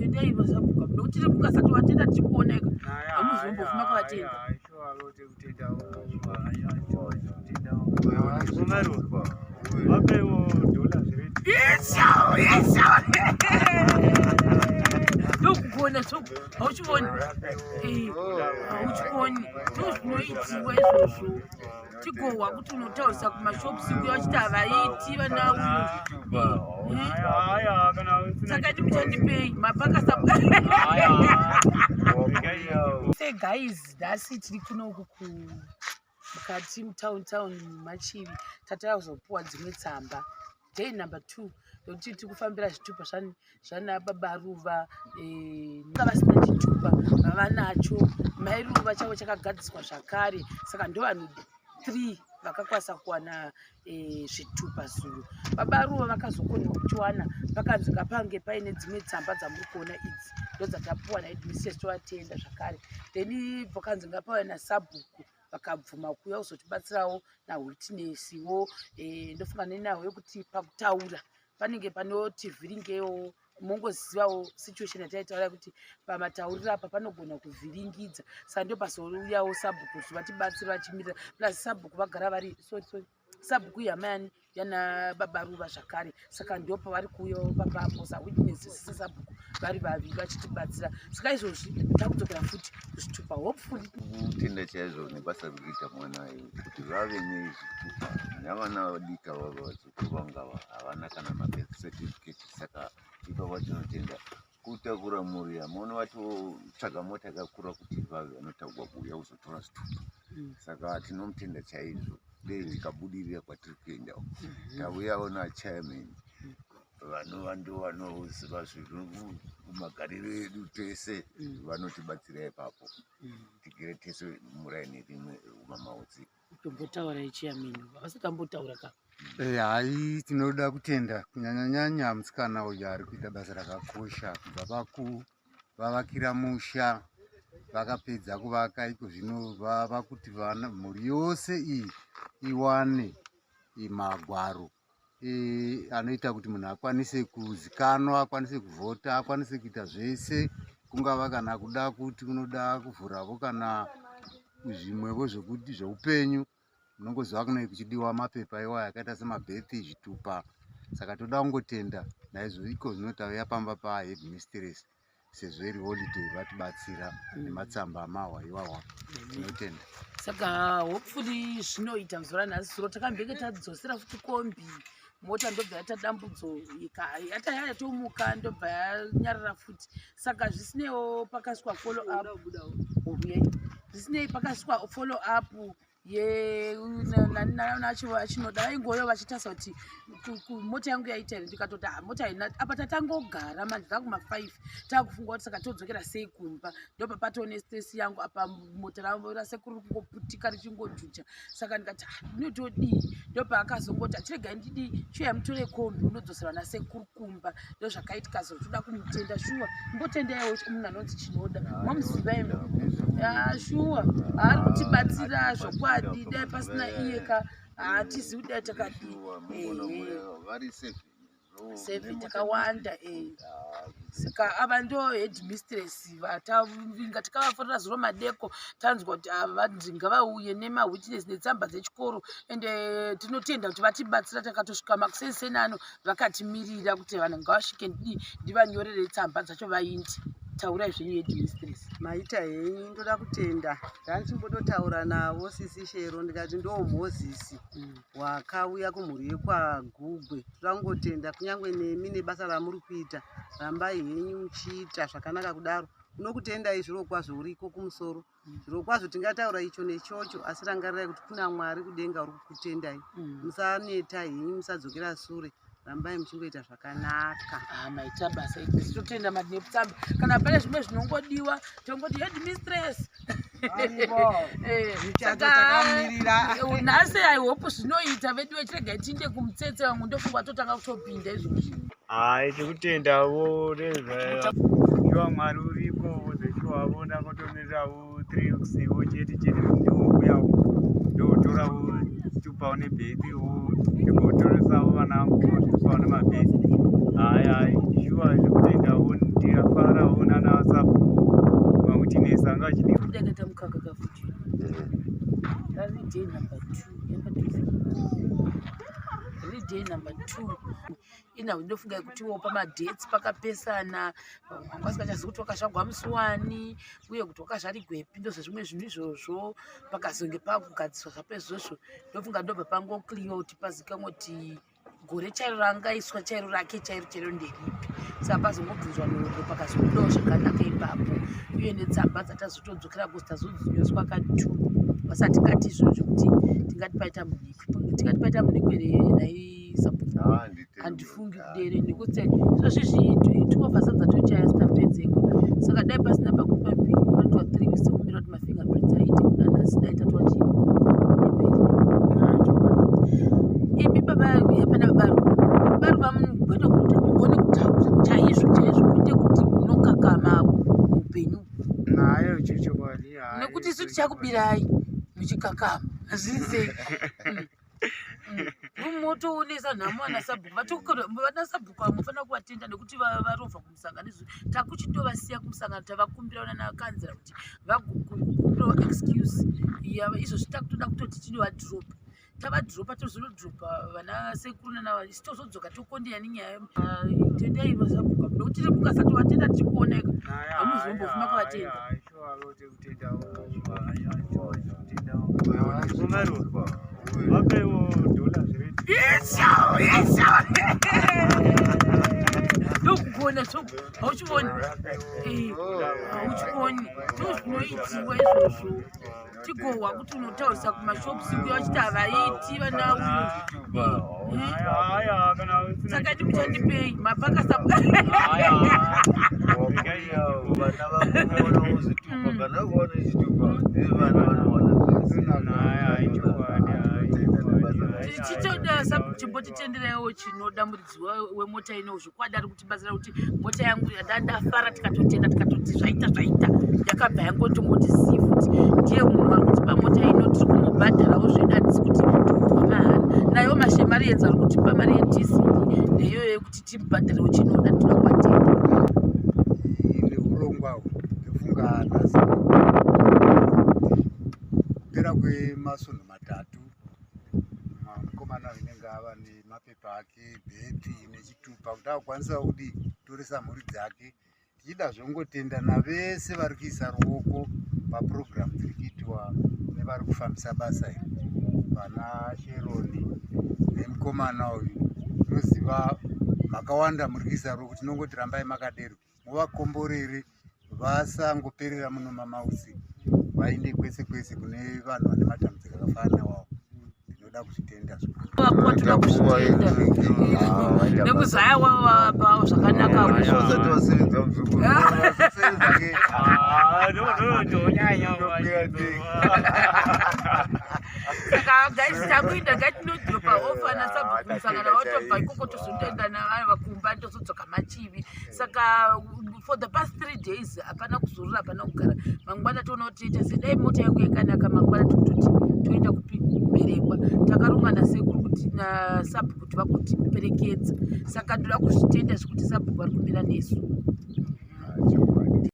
Tendai vasabhuka, nokuti mukasatovatenda tichikuoneka hamuzombofuma kuvatenda. Ndokukuona so hauchioni, hauchioni, ndozvinoitiwa izvozvo. Tigohwa kuti unotaurisa kumashops kuya vachiti havaiti vana. Saka ndi muchandipei mapakasa? Se guys, nhasi tiri kunoku ku mukati mutown town muMachivi. Tataakuzopuwa dzimwe tsamba day number 2, nokuti tiri kufambira zvitupa zvana baba Ruva. Vasina chitupa vavanacho, mai Ruva chavo chakagadziswa zvakare. Saka ndo vanhu 3 vakakwanisa kuwana zvitupa zuro. Baba Ruva vakazokona kuchiwana, pakanzi ngapange paine dzimwe tsamba dzamuri kuona idzi, ndo dzatapuwa naheadmistress, tovatenda zvakare. Then pakanzi ngapauya nasabhuku, vakabvuma kuuya kuzotibatsirawo nawitnessiwo. Ndofunga nenawo yekuti pakutaura panenge panotivhiringewo, mongozivawo situation yataitaura kuti pamatauriro apa panogona kuvhiringidza. Saka ndo pazouyawo sabhuku kuti vatibatsire vachimirira, plus sabhuku vagara vari, sorry, sorry, sabhuku ihama yani yana baba Ruva zvakare. Saka ndo pavari kuuyawo papapo sawitness, sesabhuku vari vaviri vachitibatsira. Saka izvozvi takudzokera futi kuzvitupa, hopefully. Kutenda chaizvo nebasa riri kuita mwana uyu kuti vave nezvitupa, navana vadiki ava, vazukuru vangava havana kana mabirth certificate. Saka ipapo tinotenda kutakura mhuri yamuona, vatotsvaga mota yakakura kuti vave vanotakwa kuuya kuzotora zvitupa. Saka tinomutenda chaizvo, dei tikabudirira kwatiri kuenda. Tauyawo nachairman, vanova ndo vanoziva zviri kumagariro edu tese, vanotibatsira ipapo, tigere tese muraini rimwe kumamaudzi. Tombotaura ichairman, havasati ambotaura ka. Hai, tinoda kutenda kunyanyanyanya musikana uyu ari kuita basa rakakosha kubva pakuvavakira musha. Vakapedza kuvaka, iko zvino vava kuti vana mhuri yose iyi iwane magwaro anoita kuti munhu akwanise kuzikanwa, akwanise kuvhota, akwanise kuita zvese, kungava kana kuda kuti unoda kuvhuravo kana zvimwevo zvekuti zveupenyu. Unongoziva kunenge kuchidiwa mapepa iwaya akaita semabirth, zvitupa. Saka toda kungotenda naizvo. Iko zvino tauya pamba paheadmistress, sezvo iri holiday, vatibatsira nematsamba amahwa iwawa, tinotenda. Saka hopefully zvinoita zuva ranhasi. Zuro takambenge tadzosera futi kombi, mota ndobva yaita dambudzo, yatomuka ndobva yanyarara futi. Saka zvisinewo pakaswa follow up, zvisinei pakaswa follow up achinoda vaingoyo vachitarisa kuti mota yangu yaita here. Ndikatoti, "Ha, mota haina." Apa tatangogara manje, takuma5, takufunga kuti saka todzokera sei kumba. Ndobva patone stress yangu apa, mota rasekuru kungoputika richingojuja. Saka ndikati, "Ndinotodii?" Ndobva akazongoti, "Achiregai ndidii, chiuya mutore kombi unodzoserwa nasekuru kumba." Ndo zvakaitika. Zo toda kumutenda shuwa. Mbotendaiwo munhu anonzi Chinoda, mamuziva imi. Shuwa ari kutibatsira zvokwadi, dai pasina iye ka hatizivi kudai takadii. Seven takawanda. Saka ava ndo headmistress vatavinga, tikavafonera zuro madeko, tanzwa kuti ava vanzi ngavauye nemawitness netsamba dzechikoro. Ende tinotenda kuti vatibatsira, takatosvika makusensenano vakatimirira kuti vanhu ngavasvike, ndidii, ndivanyorere tsamba dzacho vaindi. Taurai zvenyu, headmistress. Maita henyu, ndoda kutenda. Ndandichimbototaura navo sisi Shero, ndikati ndo Mozisi wakauya kumhuri yekwaGugwe. Toda kungotenda kunyange nemi nebasa ramuri kuita, rambai henyu muchiita zvakanaka kudaro. Unokutendai zviro kwazvo uriko kumusoro. Zviro kwazvo tingataura icho nechocho, asi rangarirai kuti kuna Mwari kudenga uri kukutendai. Musaneta henyu, musadzokera sure, rambai muchingoita zvakanaka. Ah, maita basa, totenda madinetsamba. Kana pane zvimwe zvinongodiwa, tongoti headmistress. Takamirira. Nhasi I hope zvinoita vedu. Vechiregai tiinde kumutsetse vamwe, ndofunga totanga kutopinda izvozvi. Hai, tikutendawo nezvaiwa Mwari uriko zveshuwavo. Ndangotomirirawo 3 weeks iwo chete chete, ndiwouyawo ndotorawo zvitupawo nebirthwo, ndigotoresawo vana vangu zvitupawo nemabirth. Hai hai, shuwa zvekutendawo. Tikafarawo nana sabhuku mamutinesi anga achidi Ndakaita mukaka kafuti. Rari day number 2 yakati riri day number 2 ina ndinofunga yekutiwo pamadates pakapesana, vamwe vasingachazivi kuti wakazvagwa musi wani uye kuti wakazvarigwepi, ndozvezvimwe zvinhu izvozvo. Pakazonge pakugadziswa zvapo izvozvo, ndofunga ndobva pangoclear kuti pazikanwe kuti gore chairo rangaiswa chairo rake chairo chairo nderipi. Saka pazongobvunzwa nhoroondo, pakazobudawo zvakanaka ipapo, uye netsamba dzatazotodzokera kuzi tazodzinyoreswa ka2 vasati kati izvozvo zvekuti tingati paita munhikwi, tingati paita munhikwi here nhai sabhuku? Handifungi kudere, nekuti izvozvizvi tikovha sadza tochaya sitapedzeko. Saka dai pasina pakuti panoitwa 3 weeks sekumbira kuti mafingerprints aite kuna nhasi, dai tatwa chii nemberi. Imi baba, hapana baba Ruva, baba Ruva, mugone kuti mugone kutaura chaizvo chaizvo, kwete kuti munokakama muupenyu. Nayo chechokwadi. Nekuti isu tichakubirai muchikakama, zviri sei? Motoonesa nhamo vana sabhuku. Vana sabhuku hamufanira kuvatenda nekuti varovha kumusangano. Izvo takuchitovasiya kumusangano, tavakumbira nanakanzira kuti vakumbirawo excuse. Izvozvi takutoda kutoti tinovadhiropa, tavadhiropa, tozonodhiropa vana sekuru nana, isi tozodzoka tokondeya nenyaya. Tendai vasabhuku, nekuti mukasatovatenda tichikuoneka, hamuzombofuma kuvatenda. Vapewo dhola zvireti. Isho, isho! Ndokugona so, hauchioni? Hauchioni? Ndozvinoitiwa izvozvo. Tigohwa kuti unotaurisa kumashops kuya vachiti havaiti vana uyu. Haya, kana usina. Saka ndi muchandipei mapakasa? Vana vakuonawo zvitupa, kana kuona chitupa nevana vanowana zvese. Haya, ichokwadi, haya. Tichitoda chimbotitenderaiwo chinoda muridzi wemota ino. Zvokwadi ari kutibatsira kuti mota yangu ndafara, tikatotenda, tikatoti zvaita zvaita, yakabva yangotongoti zii futi. Ndiye munhu ari kutipa mota ino, tiri kumubhadharawo zvedu, hatisi kuti tikupiwa mahara. Nayo mashemarians ari kutipa mari yedhiziri neiyoyo yekuti timubhadharewo chinoda, toda kuvatenda. Neurongwa uhu, ndofunga nhasi kupera kwemasvondo 3, mukomana unenge ava nemapepa ake, bheti nechitupa, kuti akukwanisa kudi kutoresa mhuri dzake. Tichida zvongotenda navese vari kuisa ruoko papurogiramu dziri kuitwa nevari kufambisa basa iri, vana Sheroni nemukomana uyu. Tinoziva makawanda muri kuisa ruoko, tinongoti rambai makadero, muvakomborere, vasangoperera muno mamausi, vaende kwese kwese kune vanhu vane matambudziko akafanana nawawo. Ndinoda kuzvitenda zvikuru. Vapuwa, toda kuzvitenda nekuzaya wavapa zvakanaka. Vasati vasevenza muzukuru vasevenza ke. Ndonyanya. Saka guys, takuenda, ngatinodhiropa off ana sabhuku musangano, vatobva ikoko, tozondoenda navakumba, tozodzoka machivi. Saka for the past 3 days hapana kuzorora, hapana kugara. Mangwana toona kuti toita sei. Dai mota yangu yakanaka, mangwana tikutoti toenda kupi? Mberengwa. Takaronga nasekuru kuti nasabhuku kuti vagotiperekedza. Saka ndoda kuzvitenda zvekuti sabhuku vari kumira nesu.